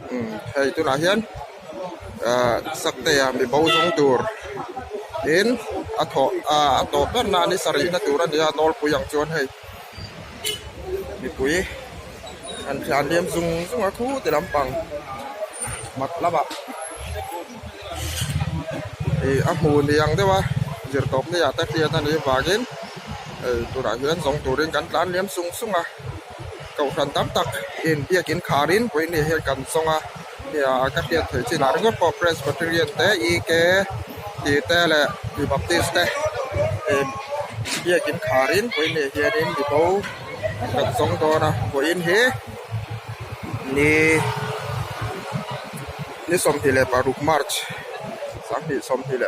Umm hei tunah hian ahh saktea mi bo zawng tur tin a thawh ah a tawp ber na a ni sarih na tur a ni a nawlpui ang chuan hei mipui an tlan liam zung zung a khu ti lampang mat lamah ih a hmu ni ang deuh a zirtawp ni ah te hriat a nih avangin hei tunah hian zawng turin kan tlan liam sung sung a. Kohhran tam tak in biakin kharin vawiin hian kan zawng a nia ka hriat theih chin ah ringawt pawh Presbyterian te EK tih te leh ih Baptist te ih biakin kharin vawiin hianin mibo kan zawng dawn a vawiin hi ni ni 26 March 2023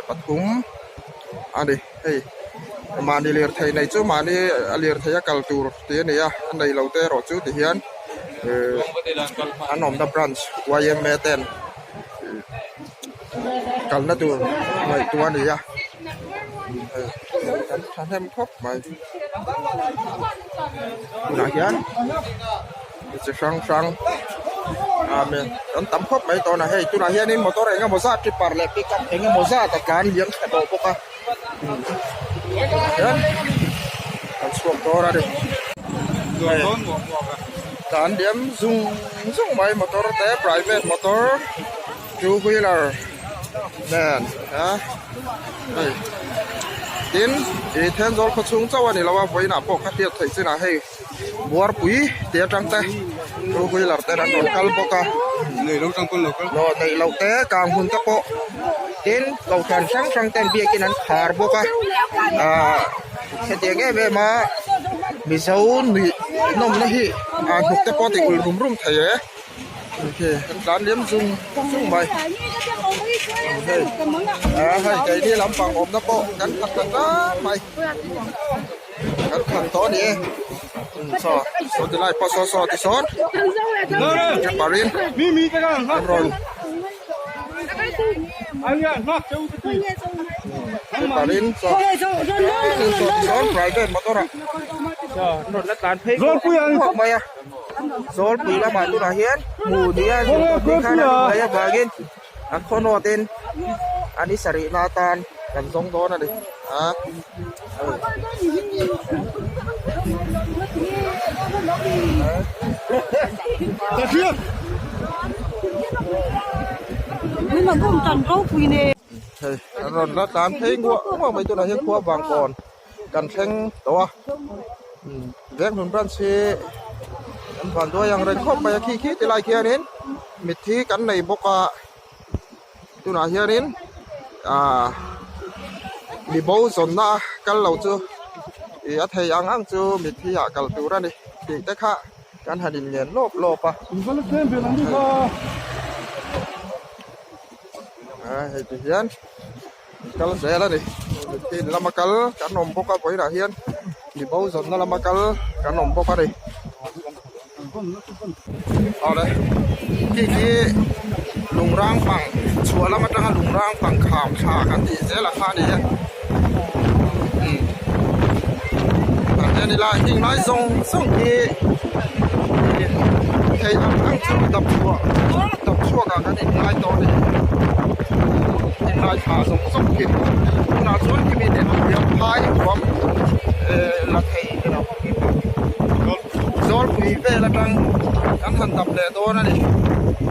a ni hei. Mahni lirthei nei chu mahni a lirthei a kal tur tih a ni a, a nei lo te erawh chu ti hian ihh an awmna branch yma ten kalna tur ngaihtuah a ni a, hei kan thahnem khawp mai tunah hian chi hrang hrang amen kan tam khawp mai tawh a hei tunah hianin motor eng emaw zat tipper leh pickup eng emaw zat a tlan liam thla tawh bawk a. Hian kan chhuak dawn a ni tlan liam zung zung mai motor te private motor two wheeler nen a hei tin ih Thenzawl khaw chhung chauh a ni lo a vawiinah pawh ka hriat theih chinah hei Buarpui tih atang te two wheeler ten an rawn kal bawk a aw neih loh te kang hun te pawh tin kohhran hrang hrang ten biakin an khar bawk a ahh hetiang em em a mizo nuih nawmna hi ah hnuk te pawh a ti ulh rum rum thei e. Kan tlan liam zung zung mai hei ah hei keini lampang awmna pawh kan khat ta tlang mai kan khat tawh a ni e saw saw ti lai pawh saw saw ti sawn parin an rawn parin saw saw ti sawn private motor ah an rawn la tlan phei khawp mai a. Zawlpui lamah tunah hian hmuh nia zirtawp khan a hmuh mai avangin an khaw nawt in an i sarihna atan kan zawng dawn a ni a. Hei an rawn la tlan phei nguah nguah mai tunah hian khua vang kawn. Kan thleng tawh a Venghlun branch hi an van duai ang reng khawp mai a khi khi ti lai khianin mitthi kan nei bawk a tunah hianin ah mi bo zawnna kal lo chu ih a thei ang ang chu mitthi ah kal tur a ni tih te kha kan han in ngen lawp lawp a ah hei ti hian. Kal zel a ni tin lama kal kan awm bawk a vawiinah hian mi bo zawnna lama kal kan awm bawk a ni awle khi khi lungrang pang chhuah lam atanga lungrang pang kham thla kan tih zel ang kha a ni e umm tah hian ila heng lai zawng zawng hi thei ang ang chu dap chhuah dap chhuak ah kan inngai tawh a ni. Heng thla zawng zawng khi tunah chuan khimi te ang hian phai huam eh la thei te lo zawlpui vel atang kan han dap leh dawn a ni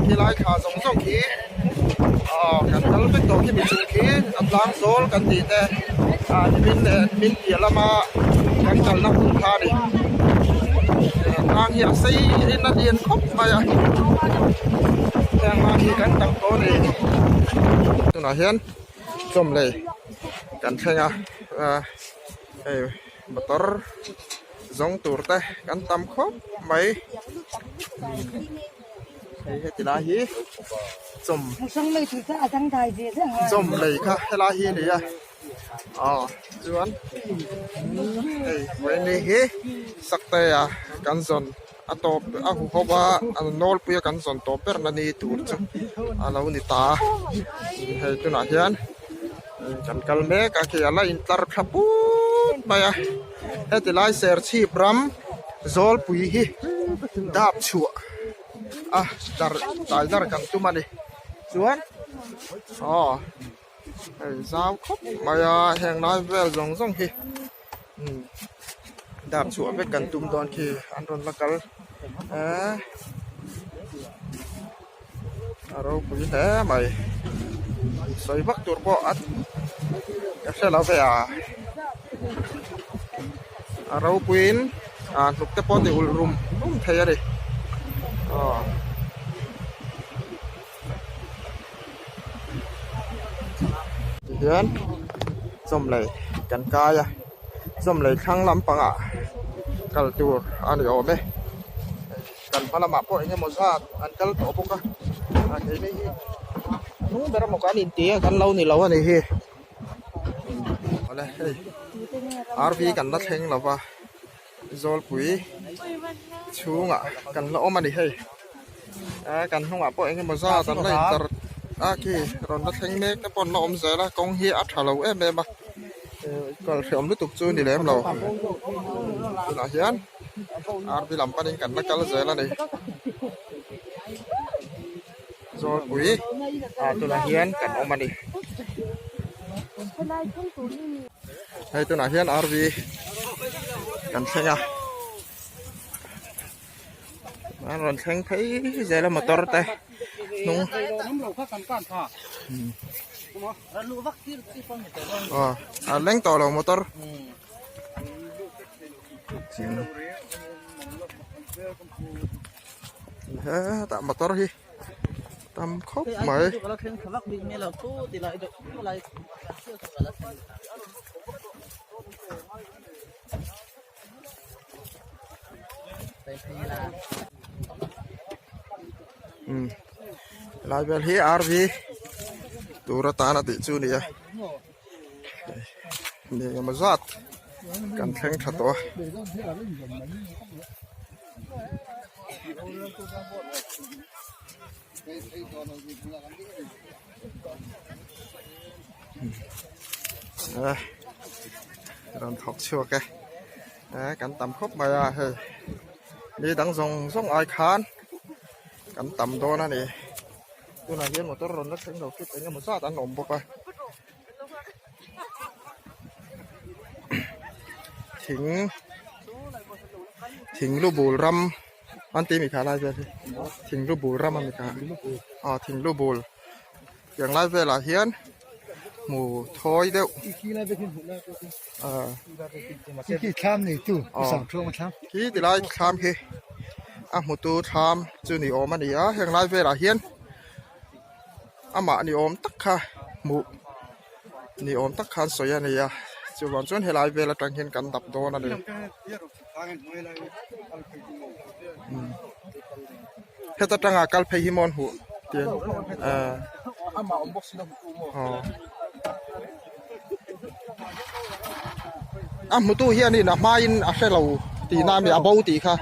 khilai thla zawng zawng khi ah kan kal vek tawh khimi chung khi a tlang zawl kan tih te ah nimin leh nimin piah lama kan kalna hun kha a ni tlang hi a sei in a lian khawp mai a heng lai hi kan dap tawh a ni tunah hian chawmlei kan thleng a ah hei motor zawng tur te kan tam khawp mai hei heti lai hi chawm chawmlei kha helai hi a ni a. Aw chuan hei vawiin hi saktea kan zawn a tawp a hu ho a a nawlpui a kan zawn tawp ber na ni tur chu a lo ni ta hei tunah hian kan kal mek a khi a la intlar tha put mai a heti lai serchhip ram zawlpui hi dap chhuah. a dar tlai dar kan tum a ni chuan aw hei zau khawp mai a heng lai vel zawng zawng hi umm dar chhuah vek kan tum dawn khi an rawn la kal eee a ropui hle mai sawi vak tur pawh a ka hre lo ve a a ropuiin ah hnuk te pawh ti ulh rum rum thei a ni aw. Tihian chawmlei kan kai a chawmlei thlang lampangah kal tur a ni awm e kan hma lamah pawh eng emaw zat an kal tawh bawk a a keini hi hnung ber emaw kan inti a kan lo ni lo a ni hi awle hei RV kan la thleng lo va Zawlpui chhungah kan la awm a ni hei a kan hnungah pawh eng emaw zat an la intar a khi rawn la thleng mek te pawh an la awm zel a kawng hi a tha lo em em a kal hreawm lutuk chu ni lem lo tunah hian RV lam panin kan la kal zel a ni Zawlpui ah tunah hian kan awm a ni. Hei tunah hian RV kan thleng a an rawn thleng phei zel a motor te hnung aw a leng tawh lo motor hetah motor hi tam khawp mai. Umm helai vel hi RV tur atana tih chu a ni a mi engemaw zat kan thleng tha tawh a. Rawn thawk chhuak e kan tam khawp mai a hei ni dang zawng zawng ai khan kan tam dawn a ni tunah hian motor rawn la thleng lo khi eng emaw zat an awm bawk a thing thing lu bul ram an tih mi kha lai vel hi thing lu bul ram a mi kha aw thing lu bul tiang lai velah hian hmu thawi deuh khi ti lai thlam khi a hmutu thlam chu ni awm a ni a heng lai velah hian amah ni awm tak kha hmuh ni awm tak khan sawi a ni a chuvang chuan helai vel atang hian kan dap dawn a ni heta tanga kal phei hi maw an hmuh tia ah aw a hmutu hianin a hmain a hre lo tihna a mi a bo tih kha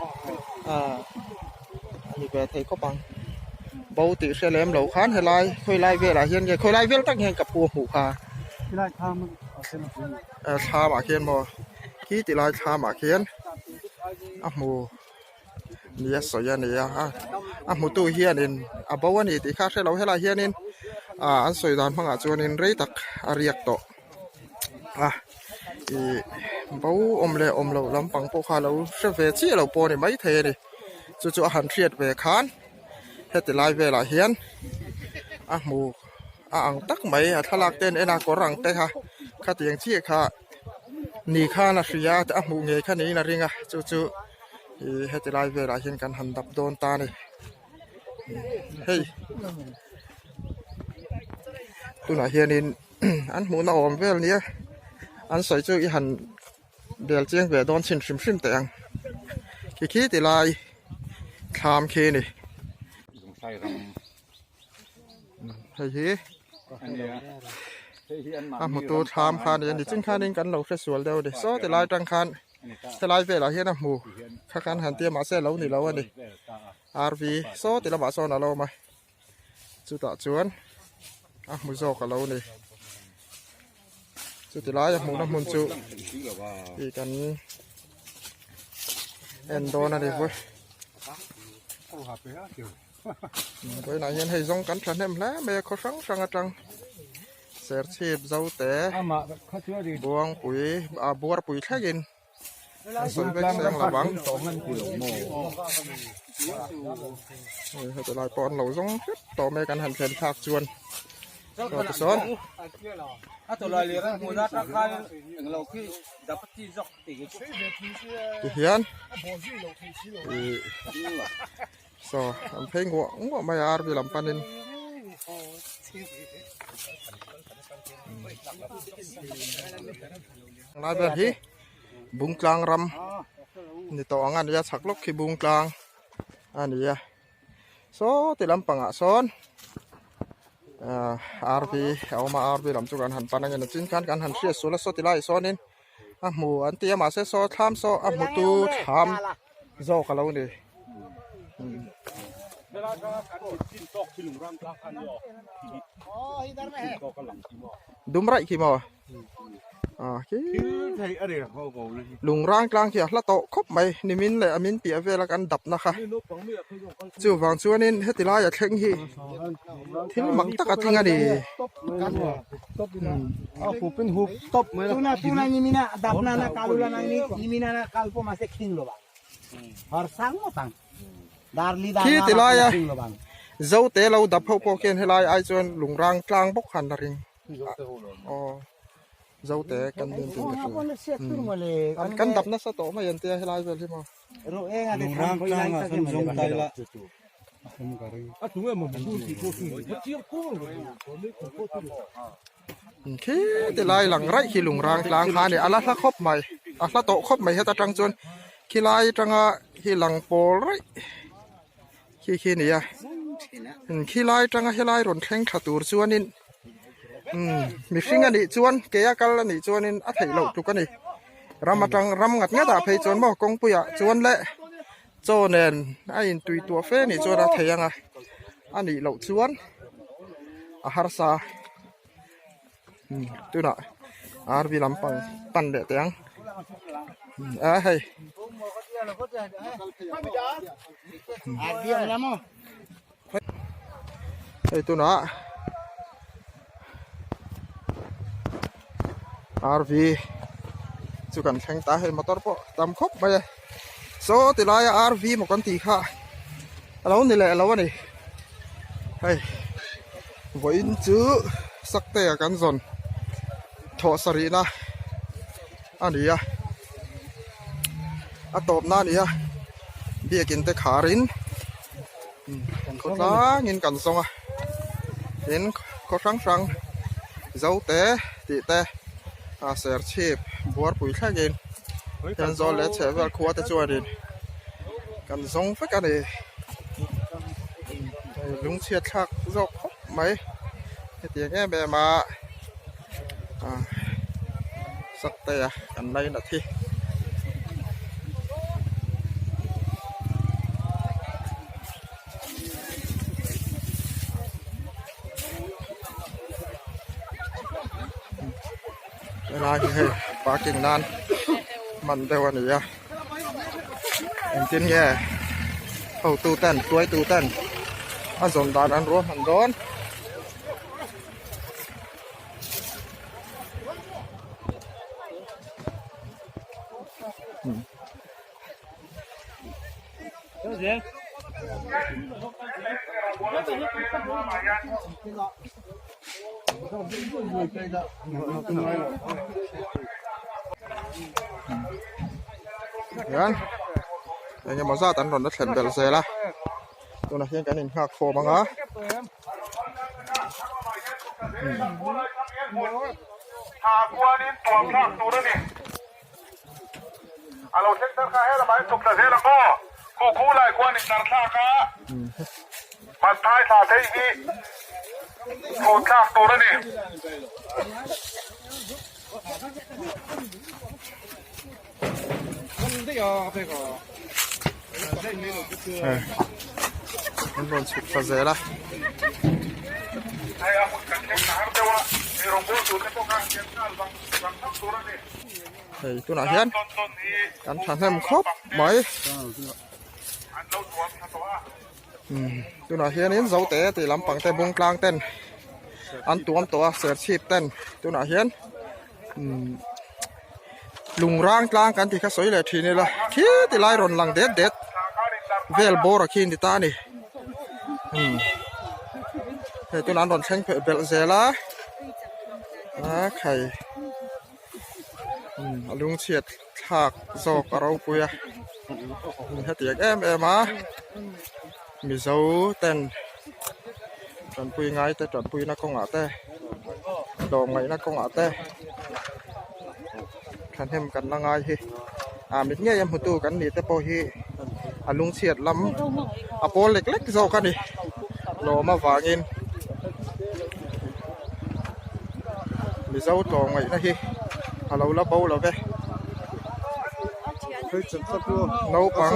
ah. A ni ve thei khawp ang bo tih hre lem lo khan helai khawi lai velah hian nge khawi lai vel tak hian ka pu a hmuh kha thlam ah khian maw khi ti lai thlam ah khian a hmu ni a sawi a ni a a hmu tu hianin a bo a ni tih kha hre lo helai hianin ah an sawi dan hmangah chuanin rei tak a riak tawh. a ih bo awm leh awm loh lampang pawh kha lo hre ve chiah loh pawh a ni maithei a ni chu chu a han hriat ve khan heti lai velah hian a hmu a ang tak mai a thlalak te an en a kawr ang te kha khatiang chiah kha ni khan a hria a a hmuh ngei kha niin a ring a chu chu ih heti lai velah hian kan han dap dawn ta a ni hei tunah hianin. An hmuhna awm vel nia an sawi chu i han bel chiang ve dawn chhin hrim hrim teh ang khi khi ti lai thlam khi a ni hei hi a hmutu thlam kha a ni a ni chin khanin kan lo hre sual deuh a ni saw ti lai tang khan helai velah hian a hmu kha khan han tia mahse a lo ni lo a ni RV saw ti lamah sawn a lo awm a. Chutah chuan a hmu zawk a lo ni. Chuti lai a hmuhna hmun chu ih kan en dawn a ni vawi. Vawiinah hian hei zawng kan thahnem hle mai a khaw hrang hrang atang Serchhip Zote Buangpui ah Buarpui thlengin an sawi vek seng lo vang. Hei heti lai pawh an lo zawng hrep tawh mai kan han thlen thlak chuan. Saw tisawn. Tihian ih saw an phei nguah nguah mai a RV lam panin. Lai vel hi Bungtlang ram ni tawh ang a nia chhak lawk khi Bungtlang a ni a. Saw ti lampangah sawn ah RV a awm a RV lam chu kan han pan angin a chin khan kan han hriat sual a saw ti laiah sawnin a hmu an ti a mahse saw thlam saw a hmutu thlam zawk a lo ni. Dum raih khi maw? Lungrang tlang khi a hla tawh khawp mai nimin leh a min piah vela kan dapna kha chuvang chuanin heti laia thleng hi thil mak tak a tling a ni. Khi ti laia Zote lo dap ho pawh khian helai ai chuan lungrang tlang bawk khan la ring. Aw zote kan nin tin ka hria an kan dap nasa tawh mai an tia helai vel hi maw khi ti lai lang raih khi lungrang tlang kha a ni a la hla khawp mai a hla tawh khawp mai heta tang chuan khilai atanga hi lang pawl raih. Khi khi a ni a khilai atanga helai rawn thleng tha tur chuanin umm mihring a nih chuan ke a kal a nih chuanin a theih loh tluk a ni ram atang ram ngat ngat ah phei chuan maw kawngpui ah chuan leh chaw nen a in tui tuah fe a nih chuan a thei ang a a nih loh chuan a harsa tunah RV lampang pan leh teh ang a hei hei tunah RV chu kan thleng ta hei motor pawh tam khawp mai a saw ti laia RV maw kan tih kha a lo ni leh lo a ni hei. Vawiin chu Saktea kan zawn thawh sarihna a ni a, a tawpna a ni a, biakin te kharin khaw tlangin kan zawng a, tin khaw hrang hrang Zote tih te a Serchhip Buarpui thlengin Thenzawl leh chhehvel khua te chuanin kan zawng vek a ni. Lungchhiat thlak zawk khawp mai hetiang em em a ah saktea kan lainat hi. Helai hi hei parking nan hman deuh a ni a. Engtin nge hotu ten hruaitu ten a zawn dan an ruahman dawn. Hian eng emaw zat an rawn la thlen belh zel a tunah hian kan innghak khawm ang a. An rawn chhuk thla zel a. Hei tunah hian kan thahnem khawp mai. Tunah hianin Zote tih lampang te bung tlang ten an tuam tawh a serchhip ten tunah hian lungrang tlang kan tih kha sawi leh thin ila khi ti lai rawn lang det det vel bawr a khi ni ta a ni hei tunah an rawn thleng pheh belh zel a a khai a lungchhiat thlak zawk a ropui a hetiang em em a mizo ten tanpui ngai te tanpui na kawngah te dawm ngaihna kawngah te thahnem kan la ngai hi a mit ngei a hmutu kan nih te pawh hi a lungchhiat lam a pawl lek lek zawk a ni lawm avangin Mizo tlawm ngaihna hi a lo la bo lo ve naupang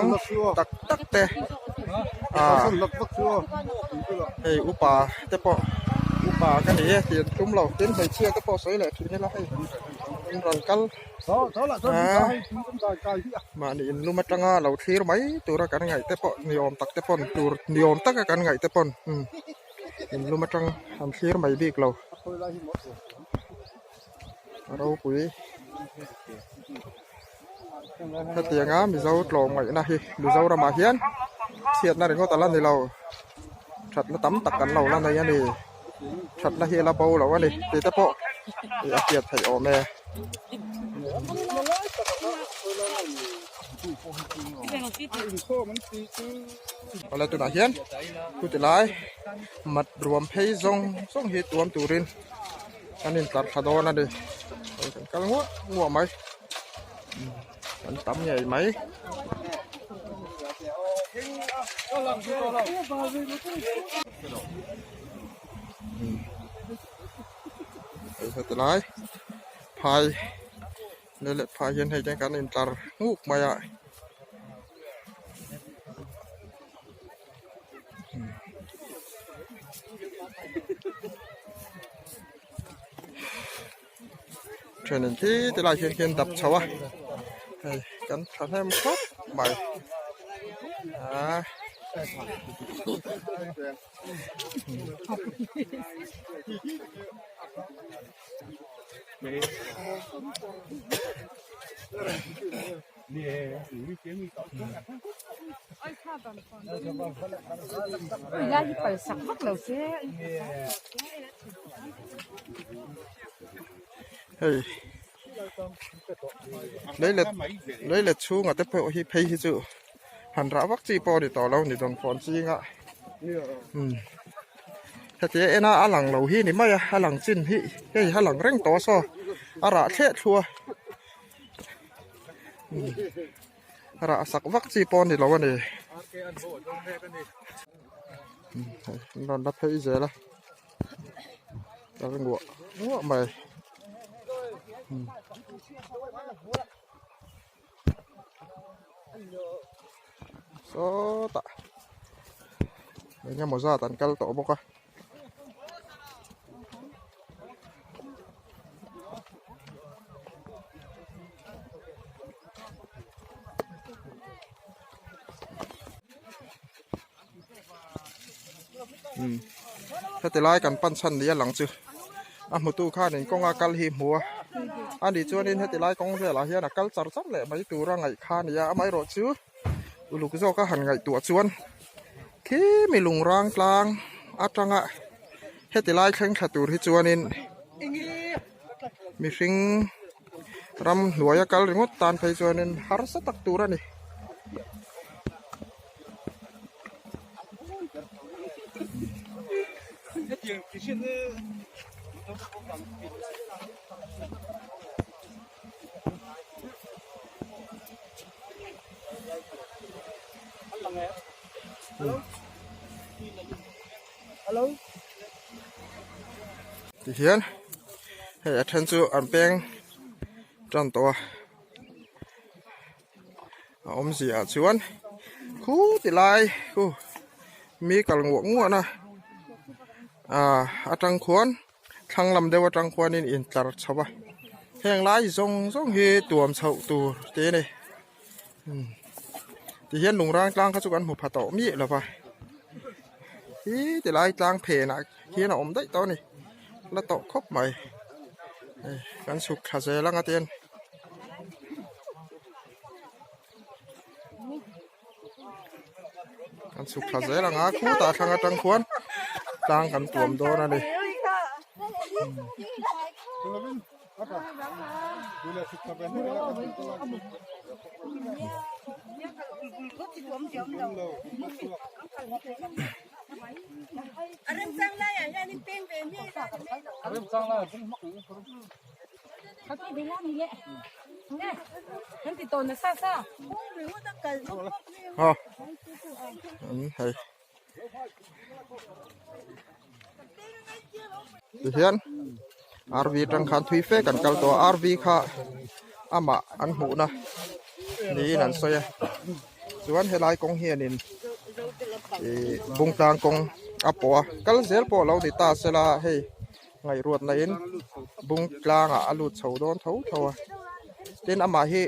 tak tak te ah hei upa te pawh upa ka ni e tih an tum lo tin hmeichhia te pawh sawi leh thin ila hei an rawn kal a mahni in lum atanga lo thlir mai tura kan ngaih te pawh ni awm tak te pawn tur ni awm taka kan ngaih te pawn umm in lum atang an thlir mai bik lo a ropui hetianga mizo tlawm ngaihna hi mizoramah hian chhiatna ringawt a la ni lo thatna tam tak kan lo la nei a ni thatna hi a la bo lo a ni tih te pawh a hriat theih awm e. Awle tunah hian chuti lai mat ruam phei zawng zawng hi tuam turin kan intlar thla dawn a ni hei kan kal nguah nguah mai kan tam ngei mai. Hei heti lai phai leh leh phai hian hei te kan intlar nghuk mai a. Thenin khi ti lai hian khian dap chho a hei kan thahnem khawp mai ah. Hei leilet leilet chhungah te pawh hi phei hi chu han rah vak chi pawh a ni tawh lo ni dawn fawn chingah umm heti a en a a lang lo hi ni mai a a lang chin hi hei a lang reng tawh a saw a rah thleh thluah a. Rah sak vak chi pawh a ni lo a ni. An rawn la phei zel a kal nguah nguah mai. Sawtah eng emaw zat an kal tawh bawk a. Heti lai kan pan chhan ni a lang chu a hmutu khanin kawnga kal hi hmu a ani chuanin heti lai kawng velah hian a kal char char leh mai tura ngaih kha a ni a amaherawh chu uluk zawka han ngaihtuah chuan khi mi lungrang tlang atanga heti lai thleng thla tur hi chuanin mihring ram hnuaia kal ringawt tan phei chuanin harsa tak tur a ni. Tihian hei a then chu an peng tan tawh a a awmzia ah chuan khu ti lai khu mi kal nguah nguah na ah atang khuan. Thlang lam deuh atang khuanin intlar chho a, heng lai zawng zawng hi tuam chhoh tur te a ni. Tihian lungrang tlang kha chu kan hmu pha tawh miah lo va. Hi tilai tlang phenah khian a awm daih tawh a ni la tawh khawp mai hei kan chhuk thla zel anga te kan chhuk thla zel anga khutah thlang atang khuan tlang kan tuam dawn a ni. Hei Tihian RV atang khan thui fe kan kal tawh a RV kha amah an hmuhna niin an sawi a chuan helai kawng hianin ih bungtlang kawng a pawh a kal zel pawh a lo ni ta sela hei ngaihruatna in bungtlangah a lut chho dawn tho tho a tin amah hi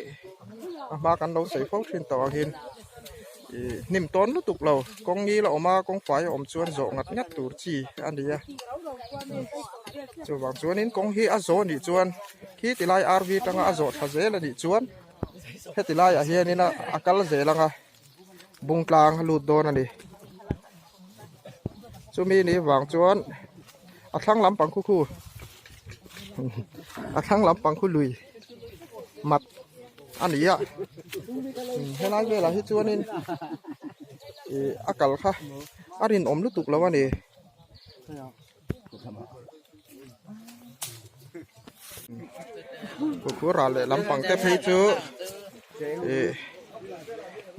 a hma kan lo sawi fo thin tawh angin ih hnim tawn lutuk lo kawng ngil a awm a kawng fai a awm chuan zawh ngat ngat tur chi a ni a chuvang chuanin kawng hi a zawh anih chuan khi ti lai RV atanga a zawh tha zel anih chuan heti laiah hianin a kal zel ang a. Bung tlang a lut dawn a ni. Chumi ni vang chuan a thlang lampang khu khu a thlang lampang khu lui mat a ni a. Helai velah hi chuanin ih a kal kha a rinawm lutuk lo a ni. Khukhur ral leh lampang te phei chu ih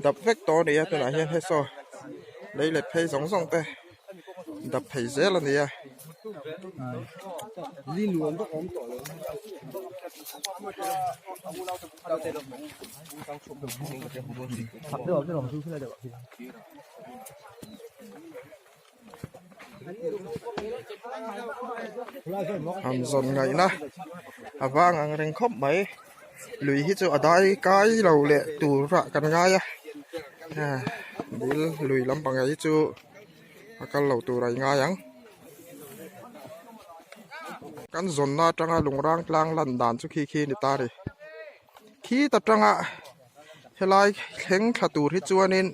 dap vek tawh a ni a tunah hian hei saw lei let phei zawng zawng te dap phei zel a ni a. Han zawn ngaihna a vang ang reng khawp mai lui hi chu a dai kai lo leh tur ah kan ngai a dil lui lampang hi chu a kal lo tur a i ngai ang kan zawnna atanga lungrang tlang lan dan chu khi khi a ni ta a ni khit atanga helai thleng thla tur hi chuanin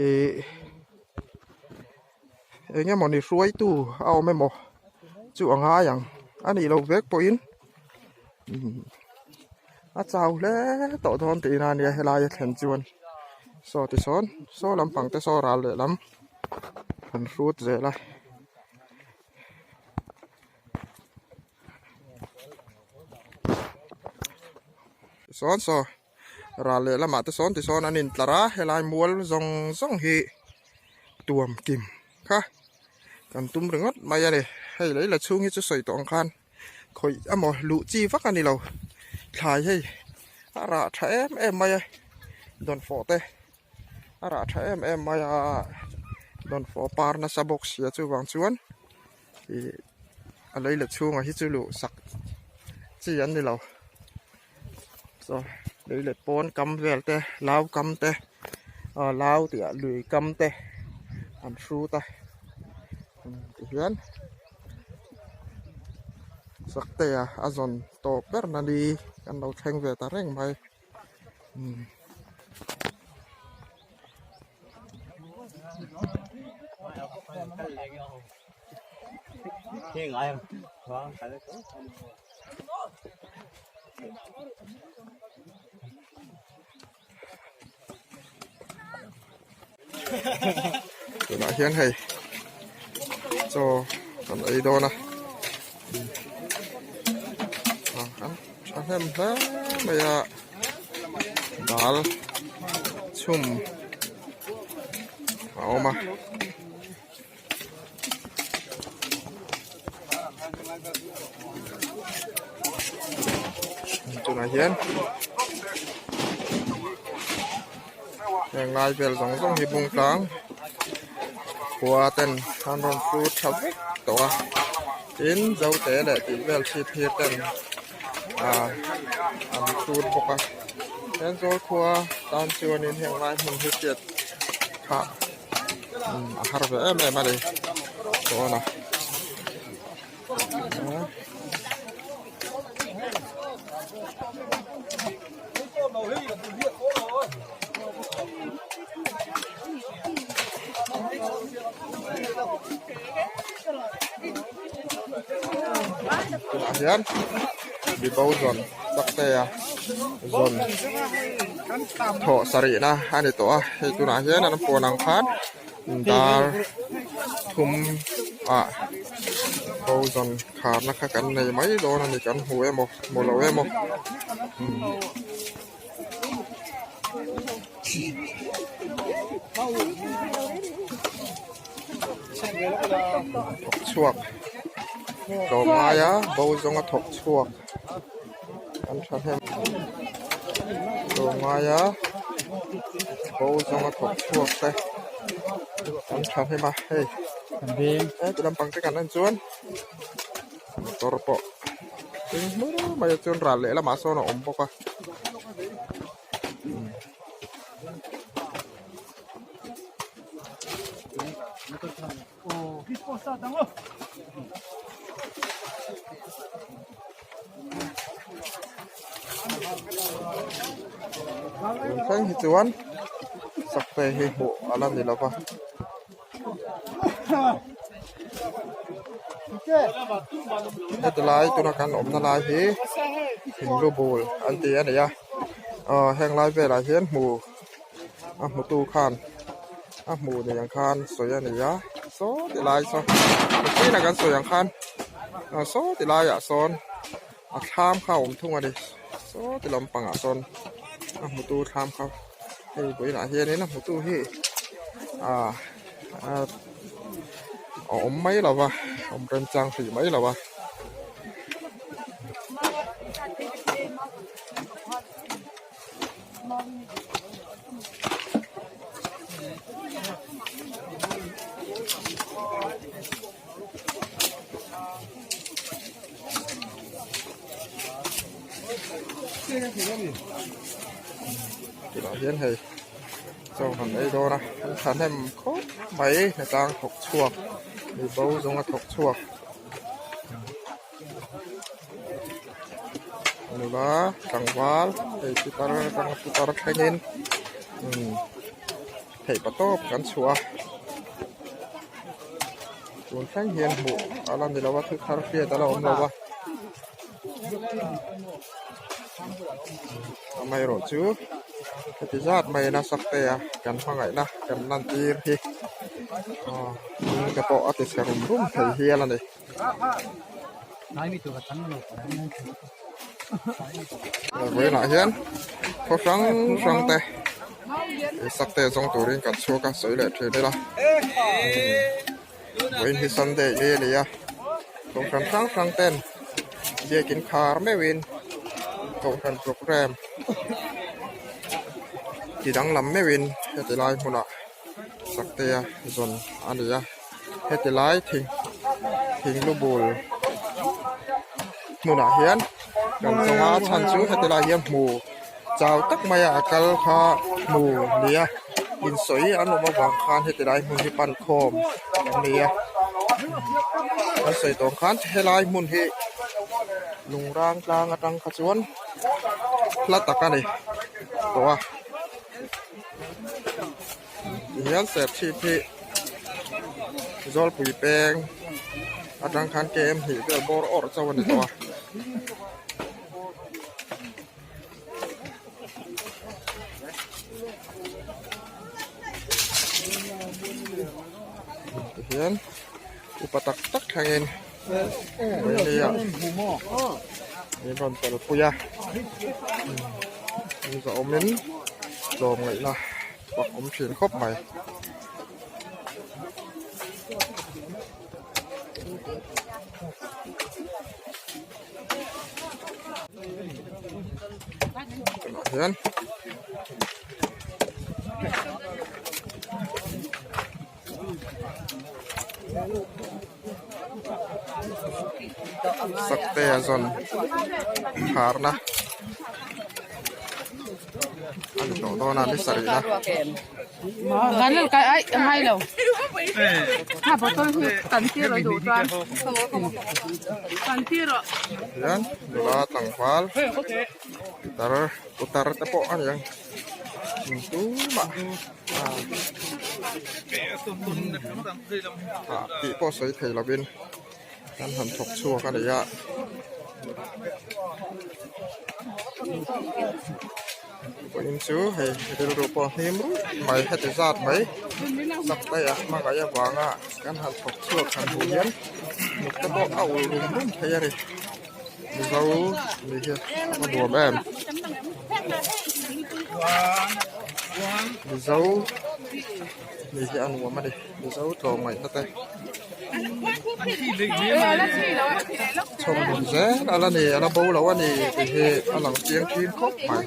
ih. Eng emawni hruaitu a awm emaw chu a ngai ang a nih loh vek pawhin a chau hle tawh dawn tihna a nia helai a thlen chuan saw ti sawn saw lampang te saw ral lehlam an hrut zel a. Sawn saw. Ral leh lamah te sawn tisawn an intlar a helai mual zawng zawng hi tuam kim kha kan tum ringawt mai a ni hei lei la chhung hi chu sawi tawh ang khan khawih emaw luh chi vak a ni lo thlai hei a rah tha em em mai a dawnfawh te a rah tha em em mai a dawnfawh par nasa bawk sia chuvang chuan ih a lei la chhungah hi chu luh sak chi an ni lo. Saw lei leh pawn kam vel te lau kam te aw lau tih ah lui kam te an hrut a tihian saktea a zawn tawp ber na ni kan lo thleng ve ta reng mai. Tunah hian hei chaw kan ei dawn a an thahnem hle mai a dal chhum a awm a. Tunah hian heng lai vel zawng zawng hi bung tlang khua ten an rawn fur tha vek tawh a tin zote leh tih vel chhip phir ten ah an fur bawk a Thenzawl khua tan chuanin heng lai hmun hi hriat phah. A har ve em em a ni dawn a. Tunah hian mibo zawn chak te a zawn thawh sarihna a ni tawh a hei tunah hian an puan ang khan dar thum ah bo zawn kharna kha kan nei mai dawn a ni kan hmu emaw hmu lo emaw. Thawk chhuak tlawm ngaia bo zawnga thawk chhuak an thahnem tlawm ngaia bo zawnga thawk chhuak te an thahnem a hei heti lampang te kan en chuan motor pawh eng hmur mai ah chuan ral leh lamah sawn a awm bawk a. Thleng hi chuan sakte hi hmuh a la ni lo va. Heti lai tuna kan awmna lai hi thinglu bul an ti a ni a aw heng lai velah hian hmu a hmutu khan a hmuh ni ang khan sawi a ni a saw ti lai saw mihring a kan sawi ang khan saw ti laiah sawn a thlam kha a awm thung a ni saw ti lampangah sawn a hmutu thlam kha hei vawiinah hianin a hmutu hi ah a awm mai lo va awm remchang hrih mai lo va. Tunah hian hei chaw han ei dawn a an thahnem khawp mai hnatlang thawk chhuak mi bo zawnga thawk chhuak nula tlangval hei pitar atanga pitar thlengin umm theih pa tawp kan chhuah a tun thleng hian hmuh a la ni lo a thil thar hriat a la awm lo a amaherawh chu heti zat mai nasa te a kan hmangaihna kan lantir hi aw te pawh a ti chhe rum rum thei hial a ni. Vawiinah hian khaw hrang hrang te sak te zawng turin kan chhuak a sawi leh thin ila vawiin hi sunday ni a ni a kohhran hrang hrang ten biakin khar meuhin kohhran programme ti danglam meuhin heti lai hmunah saktea zawn a ni a heti lai thing thing lu bul hmunah hian kan zawng a a chhan chu heti lai hian hmu chau tak maia a kal kha hmu nia insawi an awm avang khan heti lai hmun hi pan khawm an ni a an sawi tawng khan helai hmun hi lungrang tlang atang kha chuan hla tak a ni tawh a. Tihian serchhip hi Zawlpui peng atang khan kem hnih vel bawr awrh chauh a ni tawh a. Tihian upa tak tak thlengin Vainia min rawn telpui a in zawhawmin tlawmngaihna fak awm thin khawp mai. Tunah hian Saktea zawn kharna. a ni tawh dawn a ni sarihna. Hian nula tlangval pitar putar te pawh a ni ang tumah ah tih pawh sawi thei lovin an han thawk chhuak a ni a. Vawiin chu hei rilru pawh a hlim ruih mai heti zat mai chak daih a hmangaih avanga kan han thawk chhuak han hmuh hian hnuk te pawh a ulh rum rum thei a ni Mizo ni hi a va nuam em Mizo ni hi a nuam a ni Mizo tlawmngaihna te chhawmhmun zel a la ni a la bo lo a ni tih hi a lang chiang thin khawp mai.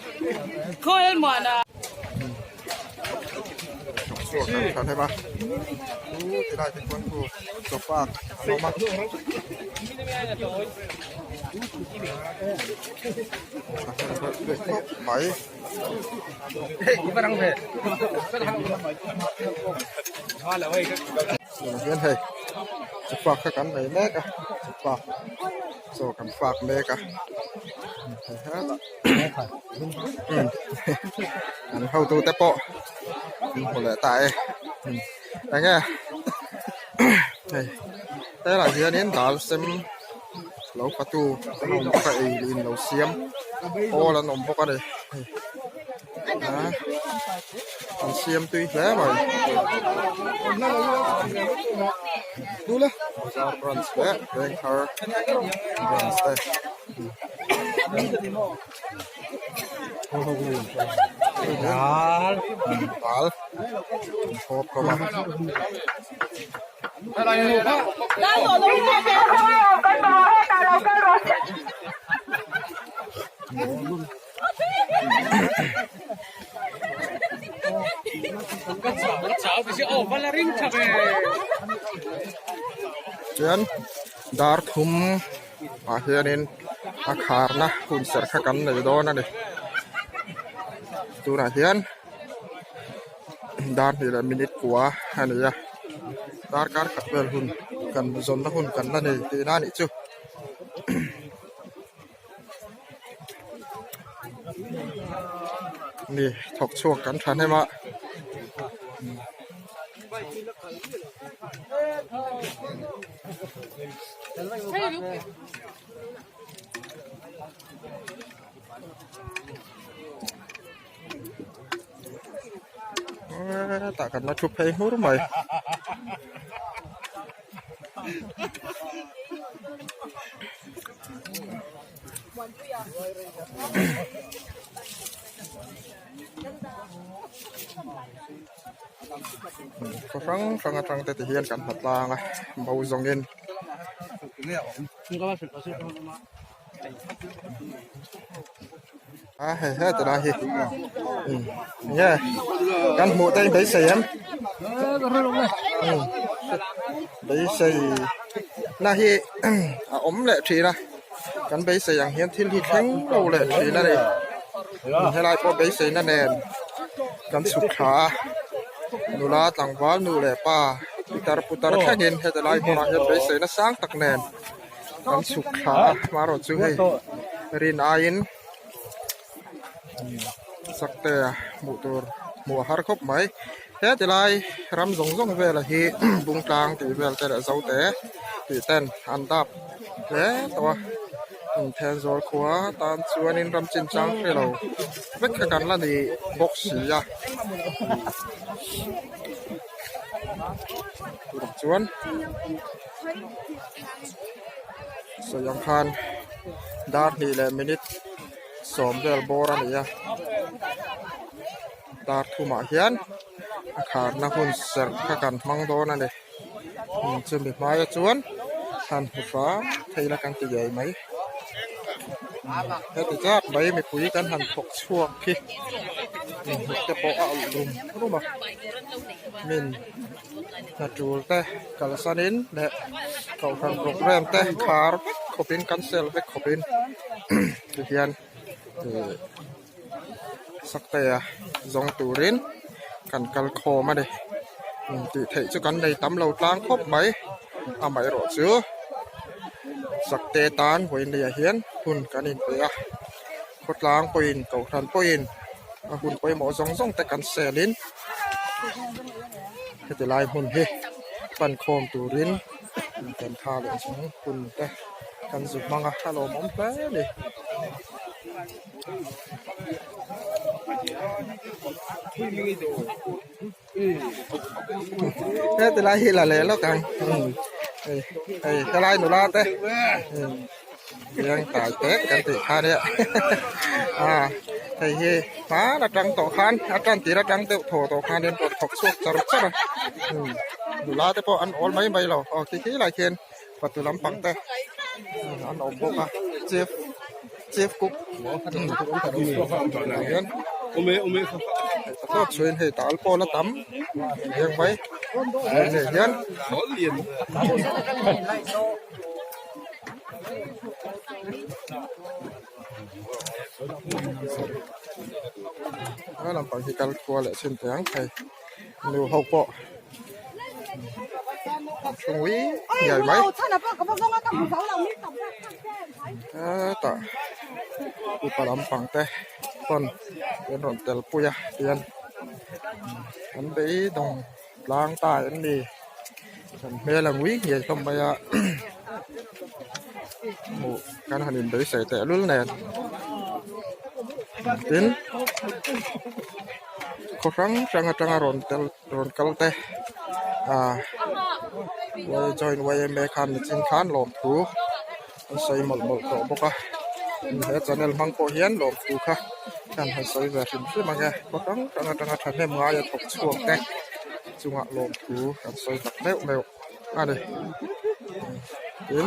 Chhuak kan tha hlem a chu tilai te chuan khu chaw pak an awm a. Khawp mai. Tunah hian hei chaw fak kha kan nei mek a chaw fak chaw kan fak mek a an hotu te pawh an hmu leh ta e eng nge hei helaiah hianin dal sem lo fatu an awm bawk a ei in lo siam awl an awm bawk a ni hei an siam tui hle mai bazar branch leh vengthar branch te. Dal dal thawp hlawm a. Chuan dar thum ah hianin a kharna hun serh kha kan nei dawn a ni tunah hian dar hnih leh minute kua a ni a darkar khat vel hun kan zawnna hun kan la nei tihna a nih chu. Ni thawk chhuak kan tha hnem a. Tah kan la thu phei hmur mai. Khaw hrang hrang atang te ti hian kan hmu tlang a bo zawngin. A hei he tilai hi nge kan hmuh te beisei em beisei na hi a awm leh thin a kan beisei ang hian thil hi thleng lo leh thin a ni helai pawh beisei na nen kan chhuk thla a nula tlangval nu leh pa pitar putar thlengin heti lai hmunah hian beisei na sang tak nen. Kan chhuk thla a hmarawh chu hei rin aiin sakte a hmuh tur hmuh a har khawp mai he tilai ram zawng zawng vela hi bung tlang tih vel te leh zote tih ten an dap hle tawh a inthenzawl khua tan chuanin ram chin chang hre lo vek kha kan la ni bawk si a tunah chuan. Sawi ang khan dar hnih leh minute sawm vel bawr a ni a dar thumah hian a kharna hun serh kha kan hmang dawn a ni chumi hmaia chuan han hmu hram thei la kan ti ngei mai heti zat mai mipui kan han thawk chhuak khi inhmuh te pawh a ulh rum rum a min. Hna tul te kalsanin leh kohhran program te khar vek khawpin cancel vek khawpin tihian ihh. Saktea zawng turin kan kal khawm a ni. Tih theih chu kan nei tam lo tlang khawp mai. Amaherawh chu Sakte tan vawiinlei ah hian hun kan inpe a. Khawtlang pawhin Kohhran pawhin a hun pawimawh zawng zawng te kan selin heti lai hmun hi pan khawm turin kan tha leh chung hun te kan zu hmang a, a lawmawm hle a ni. Heti lai hi la leh lawk ang hei hei helai nula te biang tai tek kan tih kha nia a hei hi hman atang tawh khan a tan tir atang deuh thaw tawh khan in rawn thawk chhuak char char a nula te pawh an awl mai mai lo aw khi khi lai khian fatu lampang te an awm bawk a chief chief cook hian thlawt chhuain hei tal pawh la tam heng mai hei hian a lampang hi kal khua leh chhin teh ang hei nu ho pawh. Thungui ngiai mai hetah upa lampang te pawn an rawn tel pui a tihian an beidawng tlang ta em ni an hmel a ngui ngei hlawm mai a hmuh kan han inbeisei tehlul nen tin khaw hrang hrang atanga rawn tel. Rawn kal te ah join yma khan nichin khan lawmthu an sawi mawlh mawlh tawh bawk a he channel hmang pawh hian lawmthu kha hian han sawi ve hrim hrim ang e khaw hrang hrang atanga thahnem ngaia thawk chhuak te chungah lawmthu kan sawi tak meuh meuh a ni tin.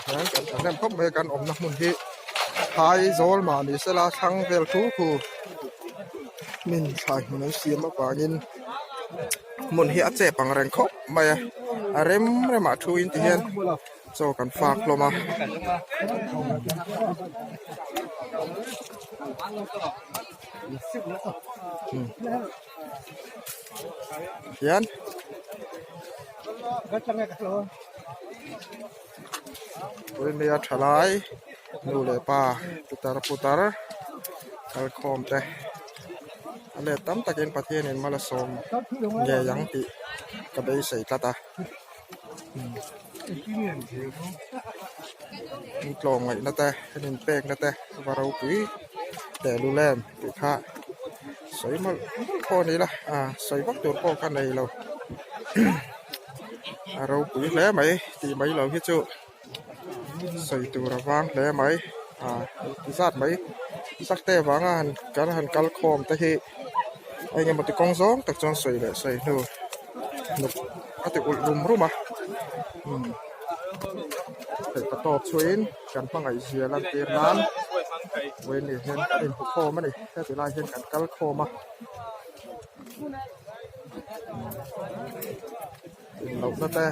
Hian kan thahnem khawp mai a kan awmna hmun hi phaizawl mah ni sela thlang vel thu thu hmin thlai hmun an siam avangin hmun hi a chep ang reng khawp mai a a rem remah thu in ti hian chaw kan fak hlawm a. Hian Puimia thalai nu leh pa putar putar kalkhawm te a let tam takin Pathianin mal a sawm ngei ang tih ka beisei tlat a in tlawmngaihna te an inpekna te va ropui tehlul em tih kha sawi mawlh mawlh pawh a ni la sawi vak tur pawh ka nei lo. A ropui hle mai tih mai lo hi chu sawi tur a vang hle mai ah ti zat mai zak te avanga han kan han kal khawm te hi eng emaw ti kawng zawng tak chuan sawi leh sawi hnu hnuk a ti ulh rum rum a umm theih pa tawp chhuahin kan hmangaih zia lantir nan vawiin hian kan inhmu khawm a ni heti lai hian kan kal khawm a. Lohna te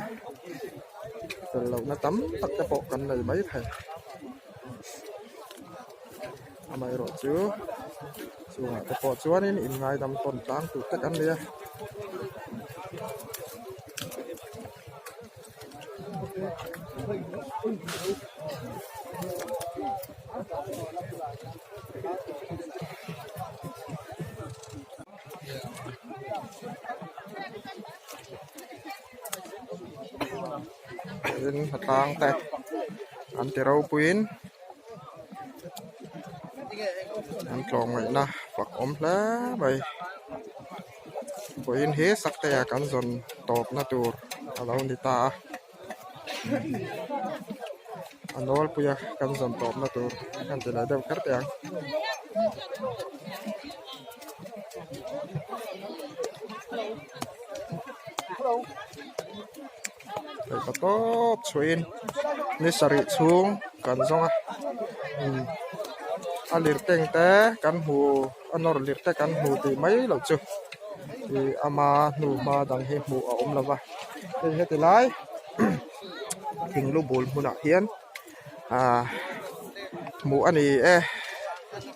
fel lohna tam tak te pawh kan nei mai thei amaherawh chu chungah te pawh chuanin in ngaidam tawn tlang tur te kan ni a. Tin hnatlang te an ti ropuiin an tlawmngaihna fak awm hle mai vawiin hi saktea kan zawn tawpna tur a lo ni ta a a nawlpuia kan zawn tawpna tur kan ti leh deuh kher teh ang. Theihpa tawp chhuahin ni sarih chhung kan zawng a umm a lirteng te kan hmu a nawr lir te kan hmu tih mai loh chu ih ama hnu hma dang hi hmuh a awm lo va hei heti lai thing lu bul hmunah hian ah hmuh a ni e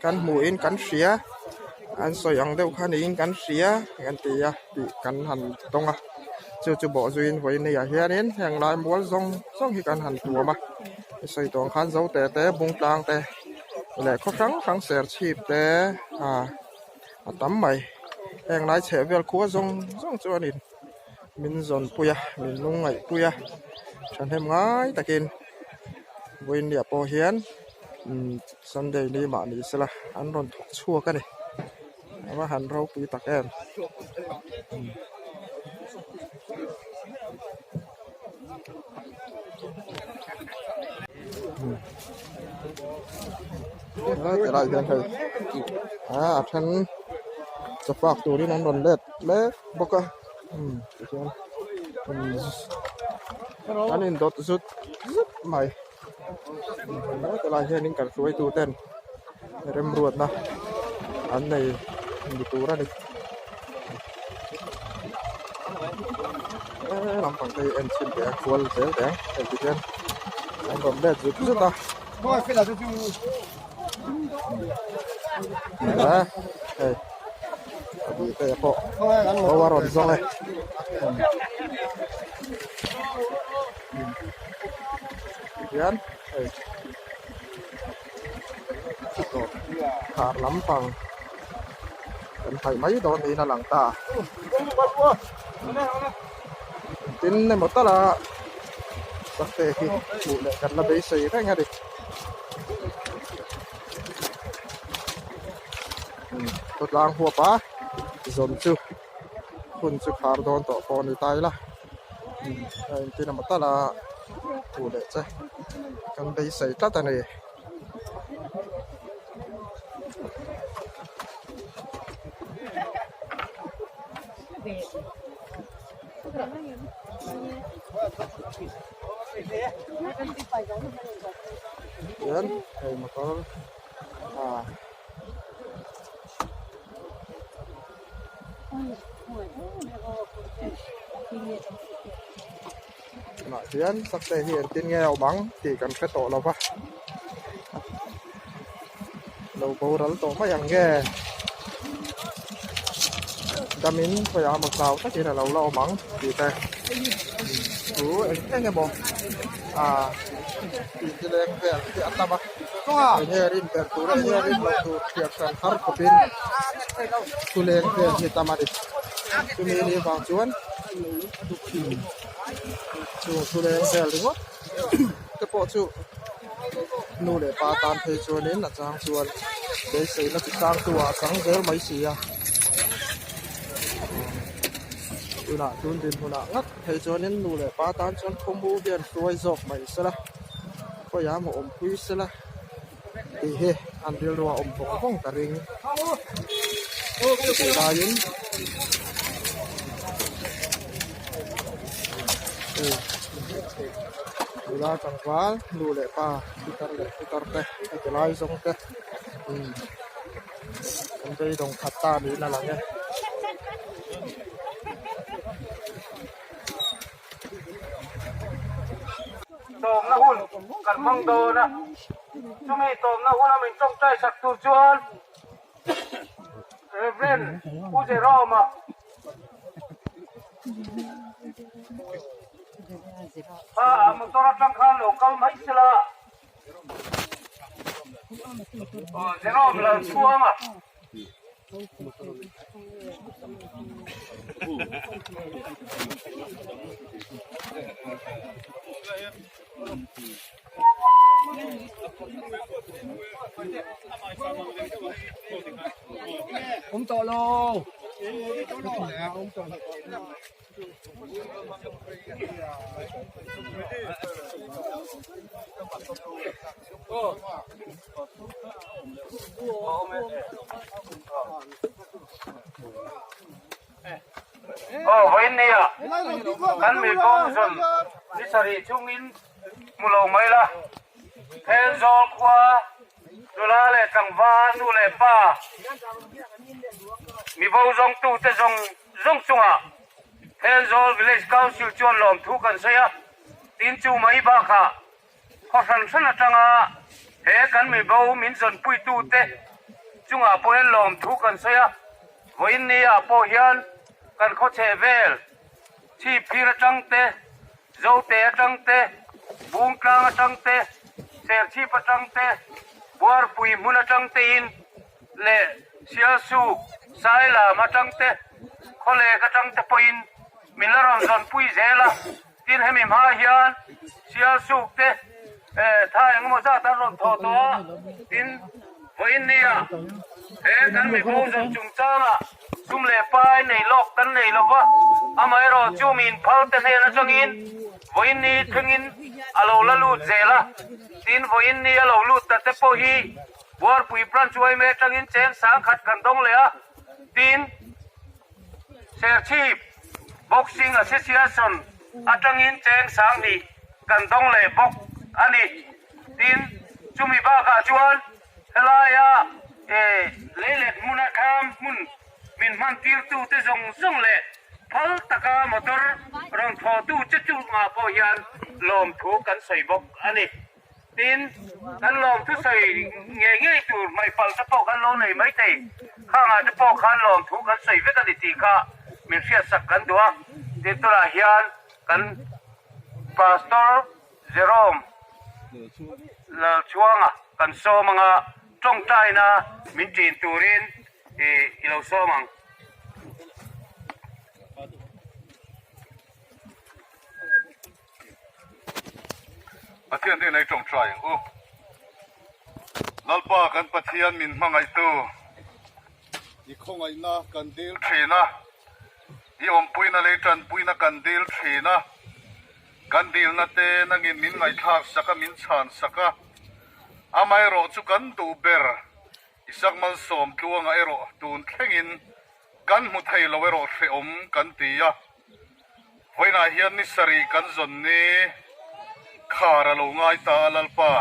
kan hmuhin kan hria an sawi ang deuh kha niin kan hria kan ti a tih kan han tawng a chu chu bawh zuiin vawiin neiah hianin heng lai mual zawng zawng hi kan han tuam a sawi tawh ang khan zo te te bung tlang te leh khaw hrang hrang ser chhip te ah a tam mai heng lai chheh vel khua zawng zawng chuanin min zawn pui a min lungngaih pui a thahnem ngai takin vawiinniah pawh hian umm sunday ni mah ni sela an rawn thawk chhuak a ni a va han ropui tak em. Helai hian hei ah a then chawfak turin an rawn let mek bawk a umm tichuan an indawt zut zut mai helai hianin kan hruaitu ten remruatna an nei ni tur a ni he lampang te hi en chhin teh a kual zel teh ang hei ti hian an rawn let zut zut a hei a bih te pawh bo a rawn zawng e. Hian hei khar lampang kan hnaih mai dawn niin a lang ta tin emaw tala sakte hi hmuh leh kan la beisei reng a ni khawtlang huap a zawn chu hun chu khar dawn tawh pawh a ni ta ila a intin emaw tala hmuh leh che kan beisei tlat a ni. Hian hei motor ah Tunah hian sakte hi engtin nge a awm ang tih kan hre tawh lo va, lo boral tawh mai ang nge damin khawiah emaw chau takin a lo la awm ang tih te chu eng eng emaw ah tih chi leng vel hi a tam a enge rin ber tur enge rin loh tur hriat hran har khawpin thu leng vel hi a tam a ni chumi ni vang chuan. Chung thu leng vel ringawt te pawh chu nu leh pa tan phei chuanin a chang chuan beiseina chi hrang tu ah a chang zel mai si a tunah tun dinhmunah ngat phei chuanin nu leh pa tan chuan khawmu hian hruai zawk mai sela khawiah emaw awmpui sela tih hi an rilru a awm vawng vawng ka ring chutih laiin nula tlangval nu leh pa pitar leh putar te heti lai zawng te umm an beidawng khat ta niin a lang e. Tawmna hun kan hmang dawn a, chumi tawmna huna min tawngtai sak tur chuan Rev. Pu Jerome-a kha a motor atang khan lo kal mai sela, Jerome Lalchhuanga. Awm tawh lo. Aw vawiin nia kan mi kawng zawn ni sarih chungin hmu lo mai la. Thenzawl khua nula leh tlangval nu leh pa mibo zawngtute zawng zawng chungah Thenzawl Village Council chuan lawmthu kan sawi a, tin chu mai bakah khaw hran hran atanga he kan mibo min zawnpuitute chungah pawh hian lawmthu kan sawi a, vawiin ni ah pawh hian kan khaw chheh vel Chhipphir atang te, Zote atang te, Bungtlang atang te, Serchhip atang te, Buarpui hmun atang tein leh Sialsuk, Sailam atang te, Khawlek atang te pawhin min la rawn zawnpui zel a. Tin, hemi hma hian Sialsuk te tha engemaw zat an rawn thawh tawh a. Tin, vawiin nia he kan mibo zawn chungchangah sum leh pai nei lawk kan nei lo va, amaherawhchu mi inphal te hnen atangin vawiin ni thlengin a lo la lut zel a. Tin, vawiin ni a lo lut ta te pawh hi Buarpui Branch yma atangin cheng 10,000 kan dawng leh a. Tin, Serchhip Boxing Association atangin cheng 20,000 kan dawng leh bawk a ni. Tin, chumi bakah chuan helaia leilet hmuna thlam hmun min hman tirtute zawng zawng leh phal taka motor rawn thawhtu che chungah pawh hian lawmthu kan sawi bawk a ni. Tin, kan lawmthu sawi ngei ngei tur hmaihpalh te pawh kan lo nei maithei. Khangah te pawh khan lawmthu kan sawi vek a ni tih kha min hriatsak kan duh a. Tin, tunah hian kan Pastor Jerome Lalchhuanga kan sawm anga tawngtaina min ṭin turin i lo sawm ang. Pathian hnenah i tawngtai ang u. Lalpa kan Pathian min hmangaihtu i khawngaihna kan dil thin a, i awmpuina leh i tanpuina kan dil thin a, kan dilna te nangin min ngaihthlak sak a, min chhan sak a, amaherawh chu kan duh ber i sak malsawm tluangah erawh tun thlengin kan hmu thei lo erawh hrehawm kan ti a. Vawiinah hian ni sarih kan zawn ni khar a lo ngai ta a Lalpa.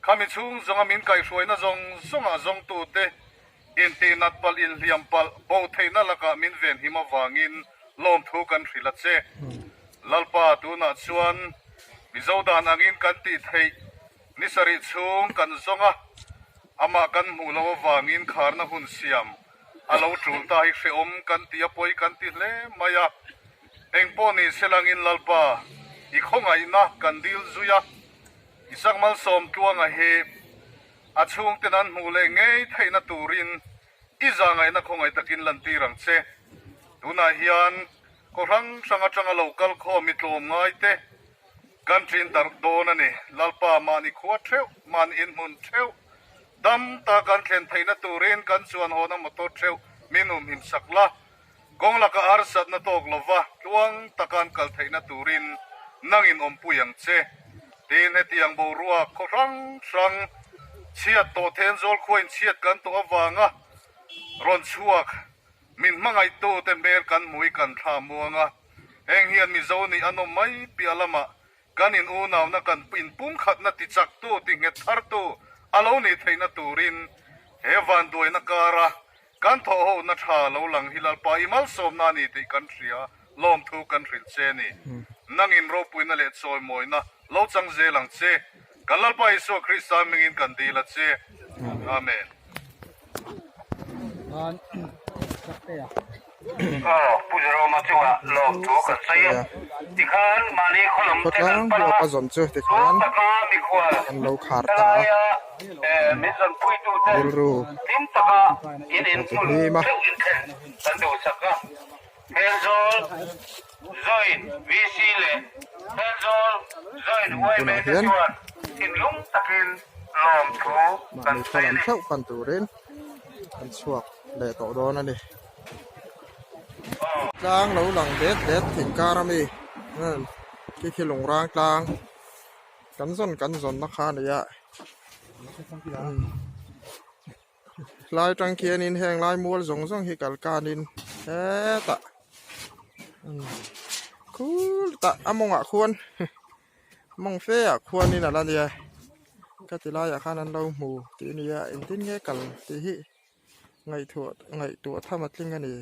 Khami chhung zawnga min kaihhruaina zawng zawngah zawngtute intihnat palh inhliam palh bo theihna lakah min venhim avangin lawmthu kan hrilh a che. Lalpa tunah chuan Mizo dan angin kan tih theih ni sarih chhung kan zawng a, amah kan hmuh loh avangin kharna hun siam A lo tul ta hi hrehawm kan ti a, pawi kan ti hle mai a. Engpawh ni se langin Lalpa, i khawngaihna kan dil zui a. Isak Malsawm Tluanga hi a chhungten an hmuh leh ngei theihna turin i zahngaihna khawngaih takin lantir ang che. Tunah hian khaw hrang hrang atanga lo kal khawm i tlawm ngai te kan ṭin darh dawn a ni. Lalpa mahni khua theuh, mahni inhmun theuh Dam ta kan thlen theihna turin kan chuan hawna motor theuh min humhim sak la, kawng laka harsatna tawk lova tluang taka an kal theihna turin nangin awmpui ang che. Tin, hetiang boruak khaw hrang hrang chhiat tawh Thenzawl khuain chhiat kan tawh avanga rawn chhuak min hmangaihtute hmel kan hmui kan thla muang a, heng hian Mizo nih a nawm mai piah lamah Kan in unauna kan inpumkhatna tichaktu, tinghet thartu a lo nih theihna turin he vanduaina kara kan thawhhona tha lo lang hi Lalpa i malsawmna a ni tih kan hria, lawmthu kan hrilh che ni. Nangin ropuina leh chawimawina lo chang zel ang che. Kan Lalpa Isua Krista hmingin kan dil a che. Amen. Khawtlang huap a zawn chu tikhan an lo khar ta a, rilru a ti hlim a. Tunah hian mahni khaw lam theuh pan turin an chhuak leh tawh dawn a ni. Tlang lo lang det det thing kar a mi khi khi lungrang tlang kan zawn kan zawnna kha a ni a. Lai tang khianin heng lai mual zawng zawng hi kal kanin hetah. Khul tah a mawngah khuan mawng fe ah khuanin a la nia ka ti laiah khan an lo hmu tih a nia engtin nge kal tih hi ngaihtuah ngaihtuah tham a tling a ni.